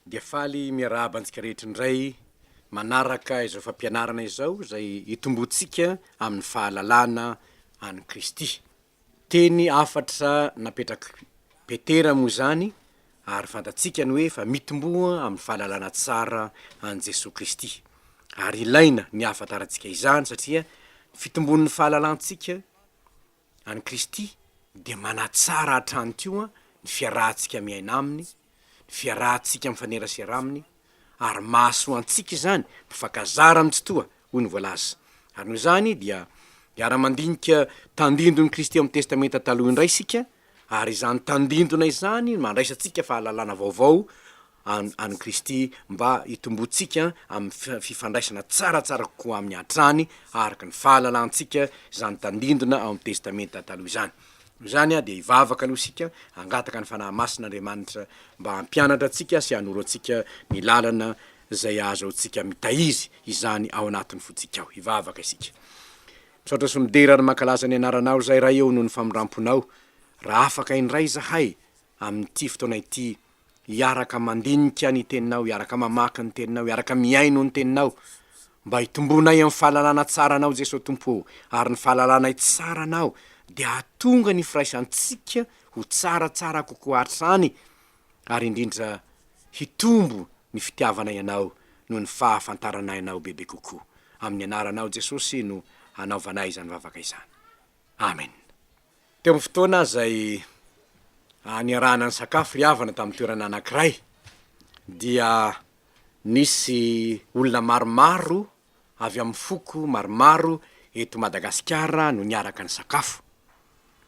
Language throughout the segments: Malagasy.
Dia faly miarahaba antsika rehetra indray manaraka izao fampianarana izao izay hitomboantsika amin'ny fahalalana an'i Kristy. Teny hafatra napetrak'i Petera moa izany ary fantatsika ny hoe fa mitomboa amin'ny fahalalana tsara an'i Jesoa Kristy. Ary ilaina ny hahafantarantsika izany satria ny fitombon'ny fahalalantsika an'i Kristy dia manatsara hatrany koa ny fiarahantsika miaina Aminy, ny fiarahantsika mifanerasera Aminy, ary mahasoa antsika izany, mifankazara amin'ny Tsitoha, hoy ny voalaza. Ary noho izany dia hiara-mandinika tandindon'i Kristy ao amin'ny Testamenta Taloha indray isika, ary izany tandindona izany no handraisantsika fahalalana vaovao an an'i Kristy mba hitomboantsika amin'ny fifandraisana tsaratsara kokoa Aminy hatrany araka ny fahalalantsika izany tandindona ao amin'ny Testamenta Taloha izany. Noho izany dia hivavaka aloha isika, hangataka ny Fanahy Masina Andriamanitra mba hampianatra antsika sy hanoro antsika ny lalana izay ahazoantsika mitahiry izany ao anatin'ny fontsika ao. Hivavaka isika. Misaotra sy midera ary mankalaza ny Anaranao izahay Ray ô noho ny famindramponao raha afaka indray izahay amin'ity fotoana ity hiaraka mandinika ny Teninao, hiaraka mamaky ny Teninao, hiaraka mihaino ny Teninao, mba hitombonay amin'ny fahalalana tsara Anao Jesoa Tompo ô, ary ny fahalalanay tsara Anao dia hahatonga ny firaisantsika ho tsaratsara kokoa hatrany, ary indrindra hitombo ny fitiavanay Anao noho ny fahafantaranay Anao bebe kokoa. Amin'ny Anaranao Jesosy no hanaovanay izany vavaka izany. Amen. Teo amin'ny fotoana izay niarahana nisakafo ry havana tamin'ny toerana anankiray dia nisy olona maromaro avy amin'ny foko maromaro eto Madagasikara no niaraka nisakafo.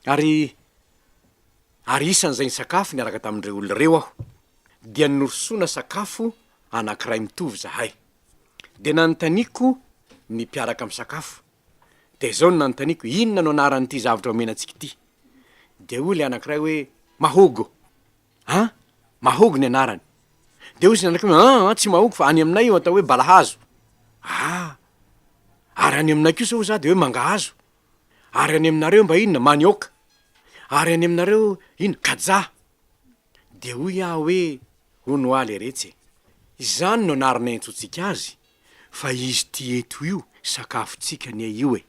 Ary ary isan'izay nisakafo niaraka tamin'ireo olona ireo aho. Dia norosoana sakafo anankiray mitovy izahay. Dia nanontaniako ny mpiaraka misakafo Dia izao no nanontaniako, inona no anaran'ity zavatra omena antsika ity? Dia hoy ilay anankiray hoe, Mahogo. An? Mahogo ny anarany. Dia hoy izy anankiray hoe, an, an, tsy mahogo fa any aminay io atao hoe balahazo. Ah! Ary any aminay kosa hoy za dia hoe mangahazo. Ary any aminareo mba inona? Manioka. Ary any aminareo inona? Kaja. Dia hoy aho hoe, hono hoa leretsy e, izany no anarana iantsoantsika azy, Fa izy ity eto io sakafontsika anie io e!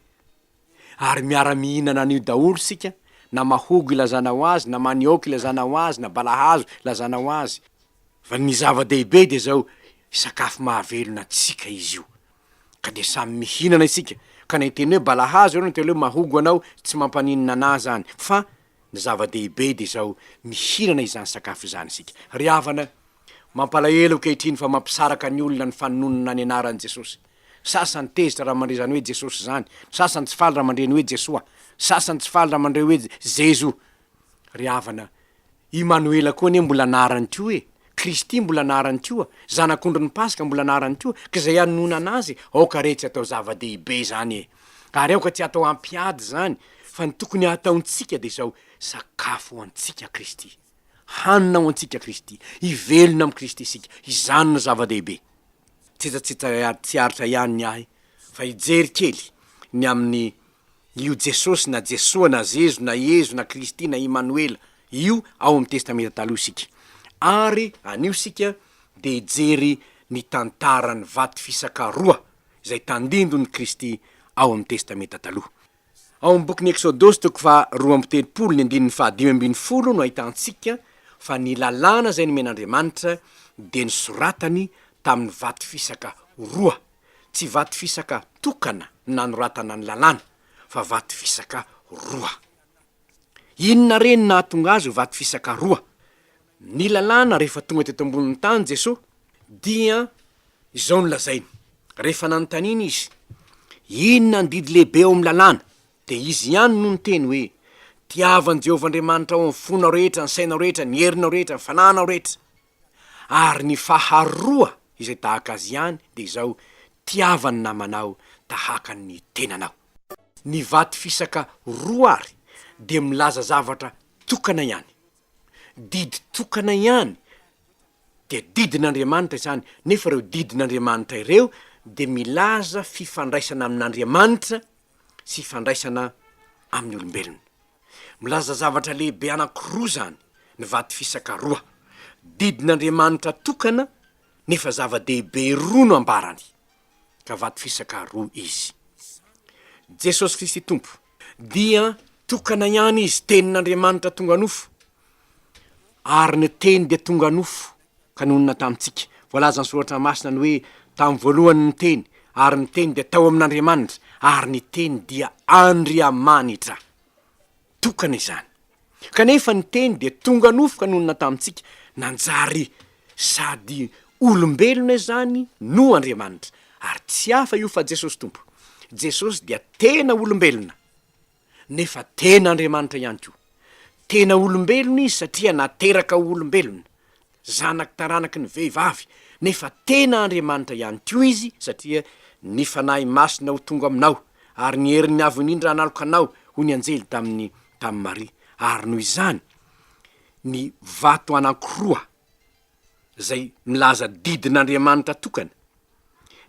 Ary miara-mihinana an'io daholo isika, na mahogo ilazanao azy, na manioc ilazanao azy, na balahazo ilazanao azy. Fa ny zava-dehibe dia izao, sakafo mahavelona antsika izy io. Ka dia samy mihinana isika. Ka na hiteny hoe balahazo ianao na hiteny hoe mahogo anao, tsy mampaninona anah zany. Fa ny zava-dehibe dia izao, mihinana izany sakafo izany isika. Ry havana, Mampalahelo ankehitriny fa mampisaraka ny olona ny fanononana ny anaran'i Jesosy. Sasany tezitra raha mandre izany hoe Jesosy izany, ny sasany tsy faly raha mandre ny hoe Jesoa, ny sasany tsy faly raha mandre hoe Zezo. Ry havana, Imanoela koa anie mbola anarany koa e! Kristy mbola anarany koa, Zanak'ondrin'ny Paska mbola anarany koa, ka izay anononana azy, aoka re tsy atao zava-dehibe izany e! Ary aoka tsy atao hampiady izany, fa ny tokony hataontsika dia izao, sakafo ho antsika Kristy. Hanina ho antsika Kristy. Hivelona amin'i Kristy isika. Izany no zava-dehibe. Tsitsatsitsa tsy aritra ihany ny ahy fa hijery kely ny amin'ny io Jesosy na Jesoa na Zezo na Iezo na Kristy na Imanoela io ao amin'ny Testamenta Taloha isika. Ary anio isika dia hijery ny tantaran'ny vato fisaka roa izay tandindon'i Kristy ao amin'ny Testamenta Taloha. Ao amin'ny bokin'ny Eksodosy toko faha 32 ny andininy faha 15 no ahitantsika fa ny lalàna izay nomen'Andriamanitra dia nosoratany tamin'ny vato fisaka roa. Tsy vato fisaka tokana no nanoratana ny lalàna fa vato fisaka roa. Inona re no nahatonga azy ho vato fisaka roa? Ny lalàna rehefa tonga teto ambonin'ny tany Jesoa dia izao no lazainy, rehefa nanontaniana izy, Inona ny didy lehibe ao amin'ny lalàna? Dia izy ihany no niteny hoe, Tiava an'i Jehovah Andriamanitrao amin'ny fonao rehetra, ny sainao rehetra, ny herinao rehetra, ny fanahinao rehetra. Ary ny faharoa izay tahaka azy ihany dia izao, Tiava ny namanao tahaka ny tenanao. Ny vato fisaka roa àry dia milaza zavatra tokana ihany. Didy tokana ihany dia didin'Andriamanitra izany, nefa ireo didin'Andriamanitra ireo dia milaza fifandraisana amin'Andriamanitra sy fifandraisana amin'ny olombelona. Milaza zavatra lehibe anankiroa izany ny vato fisaka roa, didin'Andriamanitra tokana. Nefa zava-dehibe roa no ambarany, ka vato fisaka roa izy. Jesosy Kristy Tompo dia tokana ihany Izy, Tenin'Andriamanitra tonga nofo, ary ny Teny dia tonga nofo ka nonina tamintsika. Voalazan'ny Soratra Masina ny hoe, Tamin'ny voalohany ny Teny, ary ny Teny dia tao amin'Andriamanitra, ary ny Teny dia Andriamanitra. Tokana izany. Kanefa ny Teny dia tonga nofo ka nonina tamintsika, nanjary sady olombelona izany no Andriamanitra. Ary tsy hafa io fa Jesosy Tompo. Jesosy dia tena olombelona, nefa tena Andriamanitra ihany koa. Tena olombelona Izy satria nateraka ho olombelona, zanaky taranaky ny vehivavy, nefa tena Andriamanitra ihany koa Izy satria ny Fanahy Masina ho tonga aminao, ary ny herin'ny Avo Indrindra hanaloka anao, hoy ny anjely tamin'i tamin'i Maria. Ary noho izany, ny vato anankiroa izay milaza didin'Andriamanitra tokana,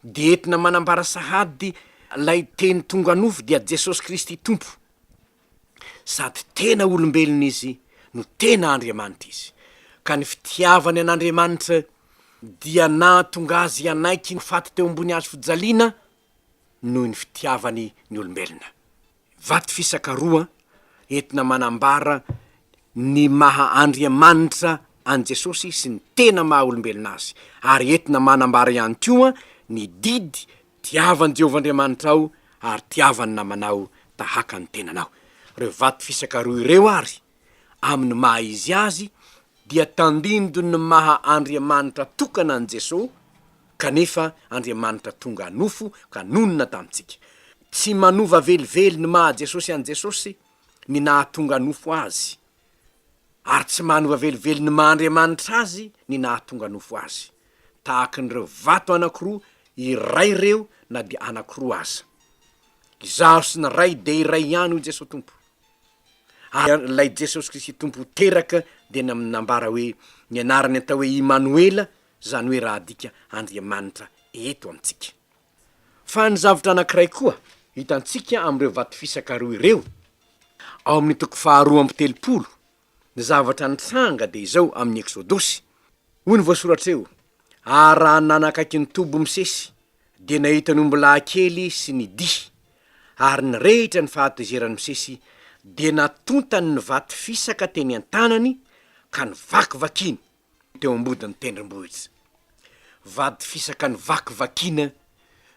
dia entina manambara sahady ilay Teny tonga nofo dia Jesosy Kristy Tompo. Sady tena olombelona Izy no tena Andriamanitra Izy. Ka ny fitiavany an'Andriamanitra dia nahatonga Azy hanaiky ho faty teo ambony hazo fijaliana noho ny fitiavany ny olombelona. Vato fisaka roa entina manambara ny maha Andriamanitra an'i Jesosy sy ny tena maha olombelona Azy, ary entina manambara ihany koa ny didy Tiava an'i Jehovah Andriamanitrao ary tiava ny namanao tahaka ny tenanao. Ireo vato fisaka roa ireo àry, amin'ny maha izy azy, dia tandindon'ny maha Andriamanitra tokana an'i Jesoa, kanefa Andriamanitra tonga nofo ka nonina tamintsika. Tsy manova velively ny maha Jesosy an'i Jesosy ny nahatonga nofo Azy, ary tsy manova velively ny maha Andriamanitra Azy ny nahatonga nofo Azy. Tahaka an'ireo vato anankiroa iray ireo na dia anankiroa aza. Izaho sy ny Ray dia iray ihany hoy Jesoa Tompo. Ary ilay Jesosy Kristy Tompo teraka dia nambara hoe ny anarany atao hoe Imanoela, izany hoe raha adika Andriamanitra eto amintsika. Fa ny zavtra anankiray koa hitantsika amin'ireo vato fisaka roa ireo, ao amin'ny toko faharoa 32, ny zavatra nitranga dia izao amin'ny Eksodosy, hoy ny voasoratra eo, Ary raha nanakaiky ny toby Mosesy, dia nahita ny ombilahy kely sy ny dihy, ary nirehitra ny fahatezeran'i Mosesy, dia natontany ny vato fisaka teny an-tanany ka novakivakiny teo am-bodin'ny tendrombohitra. Vato fisaka novakivakiana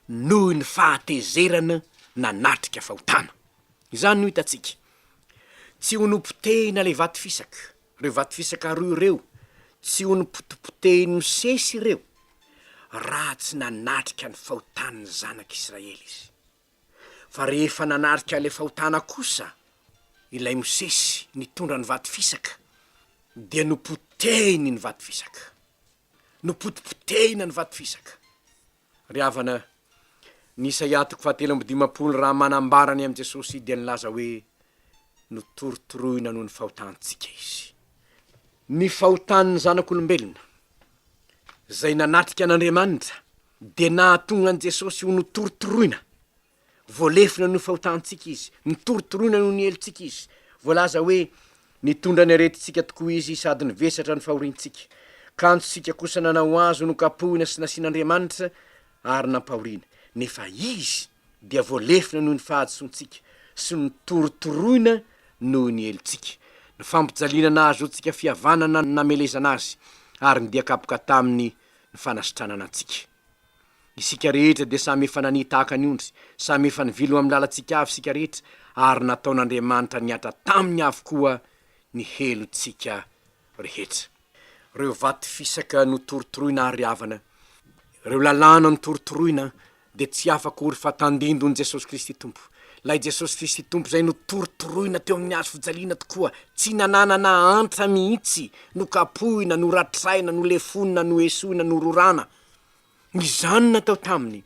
noho ny fahatezerana nanatrika fahotana. Izany no hitantsika. Tsy ho nopotehina ilay vato fisaka, ireo vato fisaka roa ireo, tsy ho nopotipotehin'i Mosesy ireo, raha tsy nanatrika ny fahotan'ny zanak'Israely izy. Fa rehefa nanatrika ilay fahotana kosa ilay Mosesy nitondra ny vato fisaka, dia nopotehiny ny vato fisaka. Nopotipotehina ny vato fisaka. Ry havana, ny Isaia toko fahatelo 53 raha manambara ny amin'i Jesosy dia nilaza hoe notorotoroina noho ny fahotantsika izy. Ny fahotan'ny zanak'olombelona izay nanatrika an'Andriamanitra dia nahatonga an'i Jesosy ho notorotoroina Voalefona noho ny fahotantsika izy, notorotoroina noho ny helotsika izy. Voalaza hoe, Nitondra ny aretintsika tokoa izy sady nivesatra ny fahoriantsika. Kanjo isika kosa nanao azy ho nokapohina sy nasian'Andriamanitra ary nampahoriana. Nefa izy dia voalefona noho ny fahadisoantsika sy notorotoroina noho ny helotsika. Ny fampijaliana nahazoantsika fihavanana namelezana azy, ary ny dia kapoka taminy ny fanasitranana antsika. Isika rehetra dia samy efa nania tahaka ny ondry, samy efa nivily ho amin'ny lalantsika avy isika rehetra, ary nataon'Andriamanitra nihatra taminy avokoa ny helotsika rehetra. Ireo vato fisaka notorotoroina ary havana, ireo lalàna notorotoroina dia tsy hafa akory fa tandindon'i Jesosy Kristy Tompo. Ilay Jesosy Kristy Tompo izay notorotoroina teo amin'ny hazo fijaliana tokoa, tsy nananana antra mihitsy, nokapohina, noratraina, nolefonina, noesoina, nororana. Izany no natao taminy.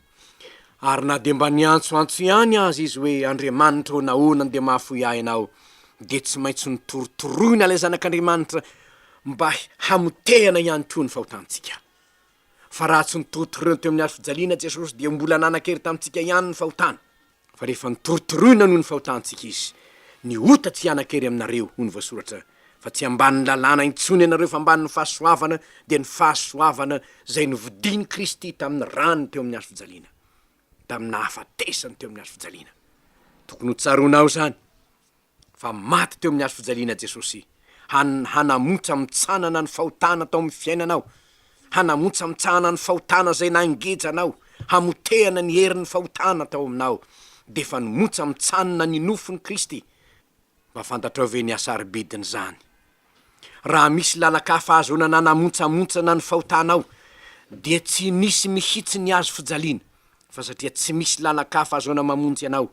Ary na dia mba niantsoantso ihany aza izy hoe, Andriamanitra ô, nahoana no dia mahafoy ahy Ianao? dia tsy maintsy notorotoroina ilay Zanak'Andriamanitra mba hamotehana ihany koa ny fahotantsika. Fa raha tsy notorotoroina teo amin'ny hazo fijaliana Jesosy dia mbola nanan-kery tamintsika ihany ny fahotana. Fa rehefa notorotoroina noho ny fahotantsika Izy, ny ota tsy hanan-kery aminareo, hoy ny voasoratra. Fa tsy ambanin'ny lalàna intsony ianareo fa ambanin'ny fahasoavana, dia ny fahasoavana izay novidian'i Kristy tamin'ny rany teo amin'ny hazo fijaliana, tamin'ny nahafatesany teo amin'ny hazo fijaliana. Tokony ho tsaroanao izany fa maty teo amin'ny hazo fijaliana Jesosy han hanamontsamotsanana ny fahotana tao amin'ny fiainanao, hanamontsamotsanana ny fahotana izay nangeja anao, hamotehana ny herin'ny fahotana tao aminao, dia efa nomontsamotsanina ny nofon'i Kristy. Mba fantatrao ve ny hasarobidin'izany? Raha misy lalan-kafa ahazoana nanamontsamontsana ny fahotanao, dia tsy nisy mihitsy ny hazo fijaliana, fa satria tsy misy lalan-kafa ahazoana mamonjy anao,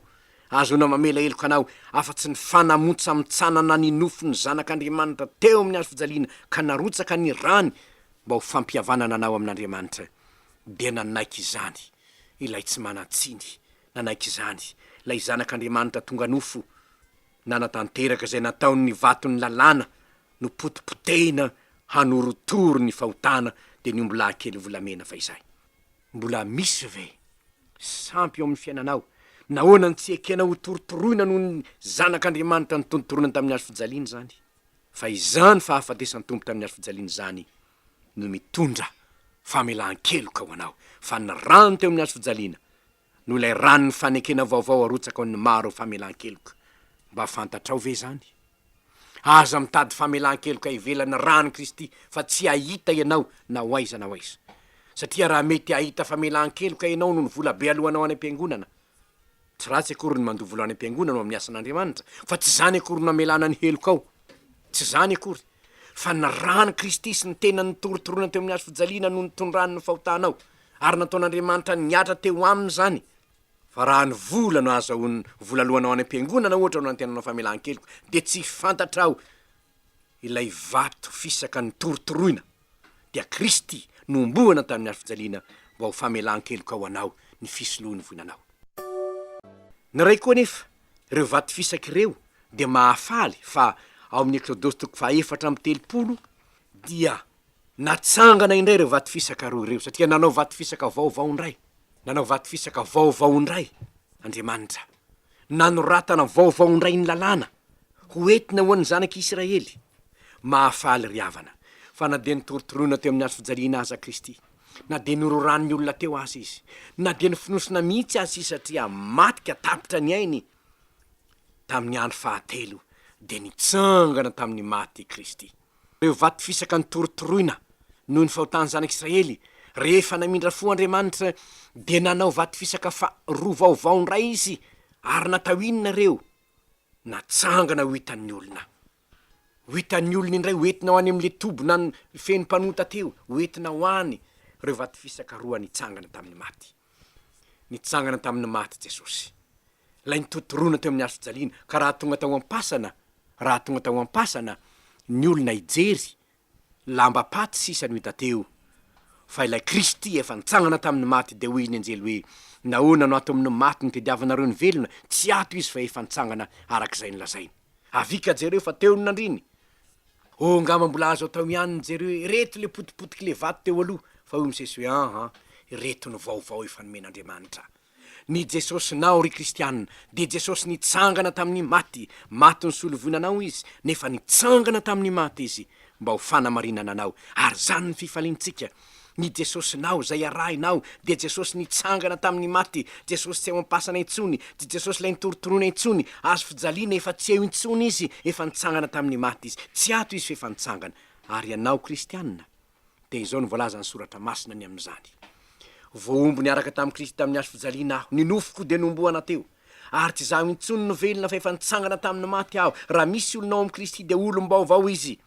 ahazoana mamela heloka anao, afa-tsy ny fanamontsamontsanana ny nofon'ny Zanak'Andriamanitra teo amin'ny hazo fijaliana ka narotsaka ny rany mba ho fampihavanana anao amin'Andriamanitra, dia nanaiky izany ilay tsy manan-tsiny, nanaiky izany ilay Zanak'Andriamanitra tonga nofo, nanatanteraka izay nataon'ny vaton'ny lalàna nopotipotehina hanorotoro ny fahotana dia ny ombilahy kely volamena fahizay. Mbola misy ve sampy eo amin'ny fiainanao? Nahoana no tsy ekenao ho torotoroina noho ny Zanak'Andriamanitra notorontoronany tamin'ny hazo fijaliana izany? Fa izany fahafatesan'ny Tompo tamin'ny hazo fijaliana izany no mitondra famelan-keloka ho anao, fa ny rano teo amin'ny hazo fijaliana no ilay ranon'ny fanekena vaovao arotsaka ho an'ny maro ho famelan-keloka. Mba fantatrao ve izany? Aza mitady famelan-keloka ivelan'ny ran'i Kristy fa tsy hahita ianao na ho aiza na ho aiza. Satria raha mety hahita famelan-keloka ianao noho ny vola be aloanao any am-piangonana, tsy ratsy akory ny mandoa vola any am-piangonana ho amin'ny asan'Andriamanitra, fa tsy izany akory no hamelana ny helokao. Tsy izany akory. Fa ny ran'i Kristy sy ny tenany notorotoroina teo amin'ny hazo fijaliana no nitondrany ny fahotanao, ary nataon'Andriamanitra nihatra teo aminy izany. Fa raha ny vola no ahazahoan'ny vola aloanao any am-piangonana ohatra no antenanao famelan-keloka, dia tsy fantatrao ilay vato fisaka notorotoroina, dia Kristy nohomboana tamin'ny hazo fijaliana mba ho famelan-keloka ho anao ny fisoloan'ny voinanao. Ny iray koa anefa, ireo vato fisaka ireo dia mahafaly fa ao amin'ny Eksodosy toko faha 34 dia natsangana indray ireo vato fisaka roa ireo satria nanao vato fisaka vaovao indray, nanao vato fisaka vaovao indray Andriamanitra, nanoratana vaovao indray ny lalàna ho entina ho an'ny zanak'i Isiraely. Mahafaly ry havana fa na dia notorotoroina teo amin'ny hazo fijaliana aza Kristy, na dia nororan'ny olona teo aza Izy, na dia nofonosina mihitsy aza Izy satria maty ka tapitra ny ainy, tamin'ny andro fahatelo dia nitsangana tamin'ny maty i Kristy. Ireo vato fisaka notorotoroina noho ny fahotan'ny zanak'Israely, rehefa namindra fo Andriamanitra dia nanao vato fisaka fa roa vaovao indray Izy, ary natao inona ireo? Natsangana ho hitan'ny olona. Ho hitan'ny olona indray, ho entina ho any amin'ilay toby na feno mpanota teo, ho entina ho any ireo vato fisaka roa nitsangana tamin'ny maty. Nitsangana tamin'ny maty Jesosy. Ilay nitotorona teo amin'ny hazo fijaliana, ka raha tonga tao am-pasana, raha tonga tao am-pasana ny olona hijery, lamba-paty sisa no hita teo. Fa ilay Kristy efa nitsangana tamin'ny maty, dia hoy ny anjely hoe, Nahoana no ato amin'ny maty no tediavinareo ny velona? Tsy ato izy fa efa nitsangana araka izay nolazainy. Avia ka jereo fa teo no nandriany. Oh, angamba mbola azo atao ihany ny jereo hoe ireto le potipotik'le vato teo aloha, fa hoy Mosesy hoe an an, ireto no vaovao efa nomen'Andriamanitra. Ny Jesosinao ry kristiana dia Jesosy nitsangana tamin'ny maty, maty nisolo voina anao Izy, nefa nitsangana tamin'ny maty Izy mba ho fanamarinana anao, ary izany ny fifaliantsika. Ny Jesosinao izay arahinao dia Jesosy nitsangana tamin'ny maty, Jesosy tsy ao am-pasana intsony, tsy Jesosy ilay nitorotoroina intsony, hazo fijaliana efa tsy eo intsony Izy, efa nitsangana tamin'ny maty Izy, tsy ato Izy fa efa nitsangana. Ary ianao kristiana dia izao no voalazan'ny Soratra Masina ny amin'izany, Voahombo niaraka tamin'i Kristy tamin'ny hazo fijaliana aho, ny nofoko dia nohomboana teo, ary tsy izaho intsony no velona fa efa nitsangana tamin'ny maty aho, raha misy olona ao amin'i Kristy dia olom-baovao izy.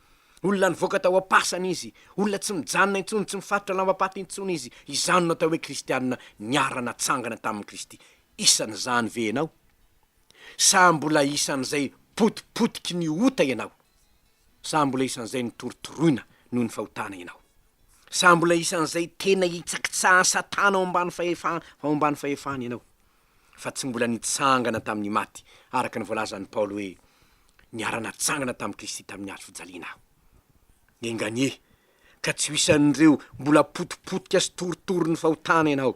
Olona nivoaka tao am-pasana izy, olona tsy mijanona intsony, tsy mifatotra lambam-paty intsony izy. Izany no atao hoe kristiana niara-natsangana tamin'i Kristy. Isan'izany ve ianao? Sa mbola isan'izay potipotiky ny ota ianao? Sa mbola isan'izay notorotoroina noho ny fahotana ianao? Sa mbola isan'izay tena hitsakitsahan'i Satana ao ambany fahefa ao ambany fahefany ianao? Fa tsy mbola nitsangana tamin'ny maty, araka ny voalazan'i Paoly hoe, Niara-natsangana tamin'i Kristy tamin'ny hazo fijaliana aho. Enga anie ka tsy ho isan'ireo mbola potipotika sy torotoro ny fahotana ianao,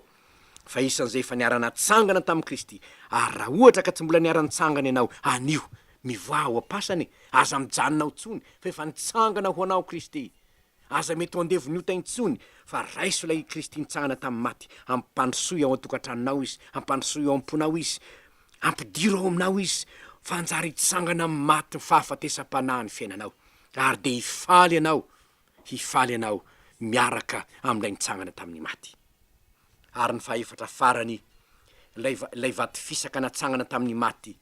fa isan'izay efa niara-natsangana tamin'i Kristy, ary raha ohatra ka tsy mbola niara-nitsangana ianao anio, Mivoaha ao am-pasana e! Aza mijanona ao intsony, fa efa nitsangana ho anao Kristy. Aza mety ho andevon'ny ota intsony, fa raiso ilay Kristy nitsangana tamin'ny maty. Ampandrosoy ao an-tokantranonao Izy, ampandrosoy ao am-ponao Izy, ampidiro ao aminao Izy, fa hanjary hitsangana amin'ny maty ny fahafatesam-panahy ny fiainanao, ary dia hifaly ianao, hifaly ianao miaraka amin'ilay nitsangana tamin'ny maty. Ary ny fahefatra farany, ilay, ilay vato fisaka natsangana tamin'ny maty,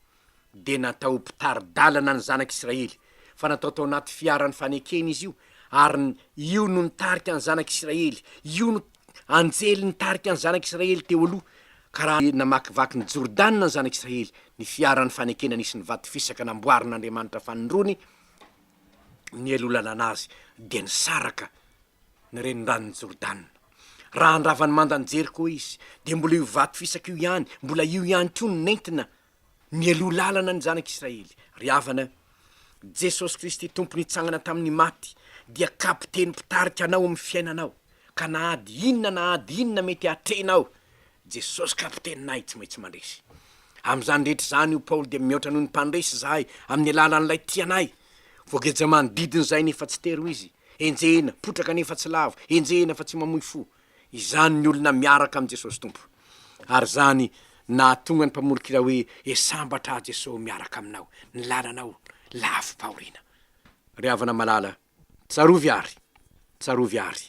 dia natao ho mpitari-dalana ny zanak'Israely, fa natao tao anaty fiaran'ny fanekena izy io, ary io no nitarika ny zanak'Israely, io no anjely nitarika ny zanak'Israely teo aloha, ka raha namakivaky ny Jordana ny zanak'Israely, ny fiaran'ny fanekena nisy ny vato fisaka namboarin'Andriamanitra fanindroany, nialoha lalana azy, dia nisaraka ny reniranon'i Jordana. Raha handrava ny mandan'i Jeriko izy, dia mbola io vato fisaka io ihany, mbola io ihany koa no nentina nialoha lalana ny zanak'Israely. Ry havana, Jesosy Kristy Tompo nitsangana tamin'ny maty dia kapiteny mpitarika anao amin'ny fiainanao, ka na ady inona na ady inona mety hatrehinao, Jesosy kapiteninay tsy maintsy mandresy. Amin'izany rehetra izany, hoy Paoly, dia mihoatra noho ny mpandresy izahay amin'ny alalan'ilay tia anay. Voageja manodidina izahay nefa tsy tery, hoy izy. Enjehina, potraka nefa tsy lavo, enjehina fa tsy mamoy fo. Izany ny olona miaraka amin'i Jesosy Tompo. Ary izany nahatonga ny mpamoron-kira hoe, E sambatra aho Jesosy miaraka aminao, ny lalanao lavi-pahoriana. Ry havana malala, tsarovy àry, tsarovy àry,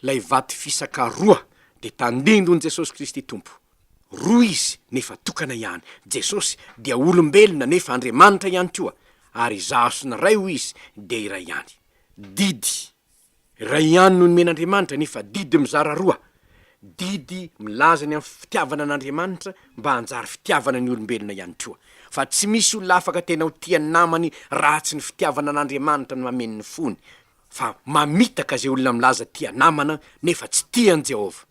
ilay vato fisaka roa dia tandindon'i Jesosy Kristy Tompo. Roa Izy nefa tokana ihany. Jesosy dia olombelona nefa Andriamanitra ihany koa, ary izaho sy ny Ray hoy Izy dia iray ihany. Didy iray ihany no nomen'Andriamanitra nefa didy mizara roa. Didy milaza ny amin'ny fitiavana an'Andriamanitra mba hanjary fitiavana ny olombelona ihany koa. Fa tsy misy olona afaka tena ho tia ny namany raha tsy ny fitiavana an'Andriamanitra no mameno ny fony. Fa mamitaka izay olona milaza tia namana nefa tsy tia an'i Jehovah.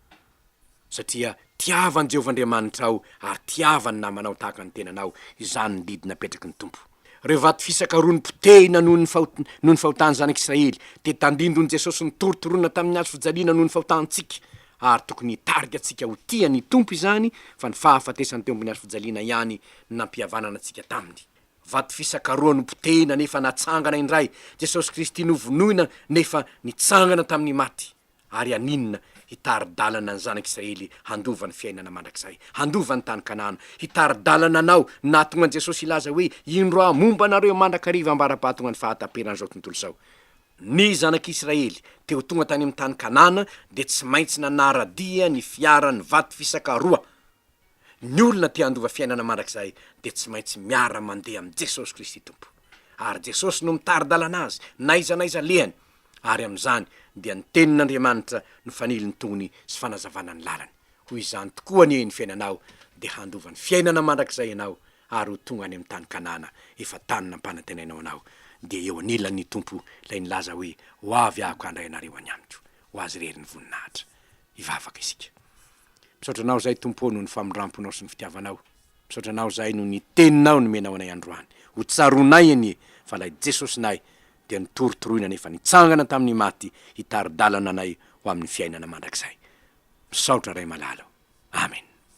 Satria tiava an'i Jehovah Andriamanitrao ary tiava ny namanao tahaka ny tenanao, izany ny didy napetraky ny Tompo. Ireo vato fisaka roa nopotehina noho ny fahot noho ny fahotan'ny zanak'Israely, dia tandindon'i Jesosy notorotoroina tamin'ny hazo fijaliana noho ny fahotantsika, ary tokony hitarika antsika ho tia ny Tompo izany, fa ny fahafatesany teo ambony hazo fijaliana ihany no nampihavanana antsika taminy. Vato fisaka roa nopotehina nefa natsangana indray, Jesosy Kristy novonoina nefa nitsangana tamin'ny maty. Ary haninona? Hitari-dalana ny zanak'Israely handova ny fiainana mandrakizay, handova ny tany Kanana. Hitari-dalana anao, nahatonga an'i Jesosy hilaza hoe, Indro aho momba anareo mandrakariva ambara-pahatonga ny fahataperan'izao tontolo izao. Ny zanak'Israely te ho tonga tany amin'ny tany Kanana dia tsy maintsy nanara-dia ny fiaran'ny vato fisaka roa. Ny olona te handova fiainana mandrakizay dia tsy maintsy miara-mandeha amin'i Jesosy Kristy Tompo. Ary Jesosy no mitari-dalana azy, n'aiza n'aiza alehany, ary amin'izany dia ny Tenin'Andriamanitra no fanilon'ny tongony sy fanazavana ny lalany. Ho izany tokoa anie ny fiainanao, dia handova ny fiainana mandrakizay ianao, ary ho tonga any amin'ny tany Kanana efa tany nampanantenaina ho anao, dia eo anilan'ny Tompo ilay nilaza hoe, Ho avy aho ka handray anareo any amiko. Ho Azy irery ny voninahitra. Hivavaka isika. Misaotra Anao izahay Tompo ô noho ny famindramponao sy ny fitiavanao. Misaotra Anao izahay noho ny Teninao nomenao anay androany. Ho tsaroanay anie fa ilay Jesosinay dia notorotoroina nefa nitsangana tamin'ny maty hitari-dalana anay ho amin'ny fiainana mandrakizay. Misaotra Ray malala ô. Amen.